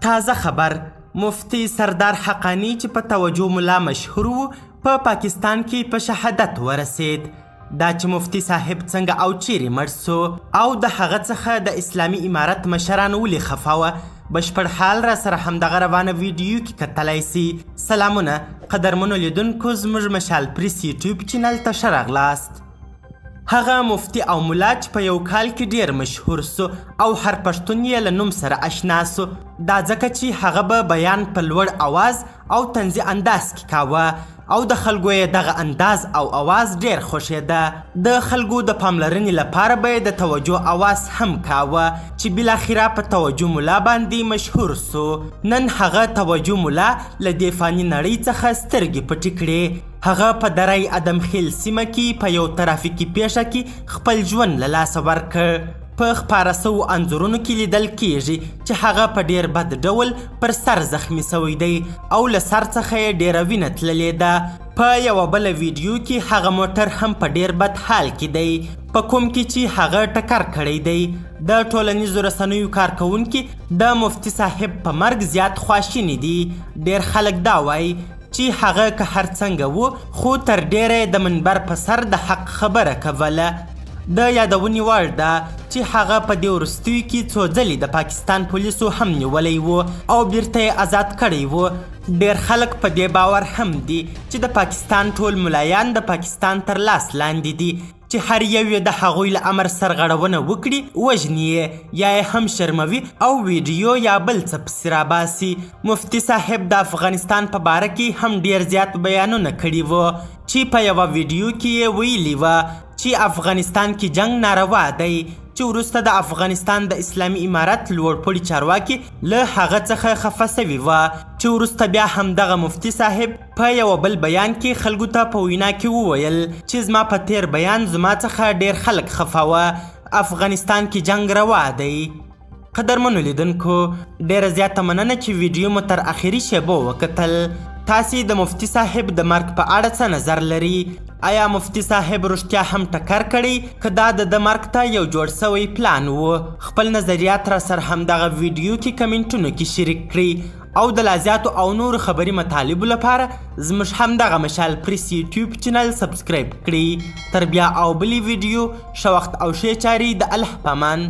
تازه خبر، مفتي سردار حقاني چې په توجه ملا مشهور و، په پاکستان کې په شهادت ورسید. دا چې مفتي صاحب څنګه او چیرې مړ سو او د هغه څخه د اسلامي امارت مشران ولې خفه وه، بشپړ حال را سره همدغه روانه ویډیو کې کتلای سي. سلامونه قدرمنو لیدونکو، زموږ مشال پریس یوټیوب چینل ته ښه راغلاست. هغه مفتي او ملا چې په یو کال کې ډیر مشهور سو او هر پښتون یې له نوم سره اشنا سو، دا ځکه چې هغه به بیان په لوړ اواز او طنزي انداز کې کاوه او د خلکو یې دغه انداز او اواز ډیر خوښېده. د خلکو د پاملرنې لپاره به یې د توجه اواز هم کاوه چې بالاخره په توجه ملا باندې مشهور سو. نن هغه توجه ملا له دې فاني نړۍ څخه سترګې پټې کړې. هغه په درای ادم خیل سیمه کې په یو ترافیکي پیښه کې خپل ژوند له لاسه ورکړ. په خپاره سوو انځورونو کې لیدل کیږي چې هغه په ډیر بد ډول پر سر زخمی سوی دی او له سر څخه یې ډیره وینه تللې ده. په یوه بله ویډیو کې هغه موټر هم په ډیر بد حال کې دی په کوم کې چې هغه ټکر کړی دی. د ټولنیزو رسنیو کارکوونکي د مفتي صاحب په مرګ زیات خواشیني دي. ډیر خلک دا وایي چې هغه که هر څنګه وو، خو تر ډېره یې د منبر په سر د حق خبره کوله. د یادونې وړ ده چې هغه په دې وروستیو کې څو ځلې د پاکستان پولیسو هم نیولی و او بیرته یې ازاد کړی و. ډېر خلک په دې باور هم دي چې د پاکستان ټول ملایان د پاکستان تر لاس لاندې دي، چې هر یو یې د هغوی له امر سرغړونه وکړي وژني یې یا یې هم شرموي او ویډیو یا بل څه پسې راباسي. مفتي صاحب د افغانستان په باره کې هم ډیر زیات بیانونه کړي وو چې په یوه ویډیو کې یې ویلي وه چې افغانستان کې جنګ ناروا دی، چې وروسته د افغانستان د اسلامي امارت لوړپوړي چارواکي له هغه څخه خفه سوي وه، چې وروسته بیا همدغه مفتي صاحب په یوه بل بیان کې خلکو ته په وینا کې وویل چې زما په تیر بیان زما څخه ډیر خلک خفه وه، افغانستان کې جنګ روا دی. قدرمنو لیدونکو، ډیره زیاته مننه چې ویډیو مو تر اخري شیبو وکتل. تاسې د مفتي صاحب د مرګ په اړه څه نظر لري؟ ایا مفتي صاحب رښتیا هم ټکر کړی که دا د ده مرګ ته یو جوړ سوی پلان و؟ خپل نظریات را سره همدغه ویډیو کې کمنټونو کې شریک کړئ او د لازیاتو او نورو خبري مطالبو لپاره زموږ همدغه مشال پریس یوټیوب چینل سبسکرایب کړئ. تر بیا او بلې ویډیو، ښه وخت او ښې چارې د الله پامان.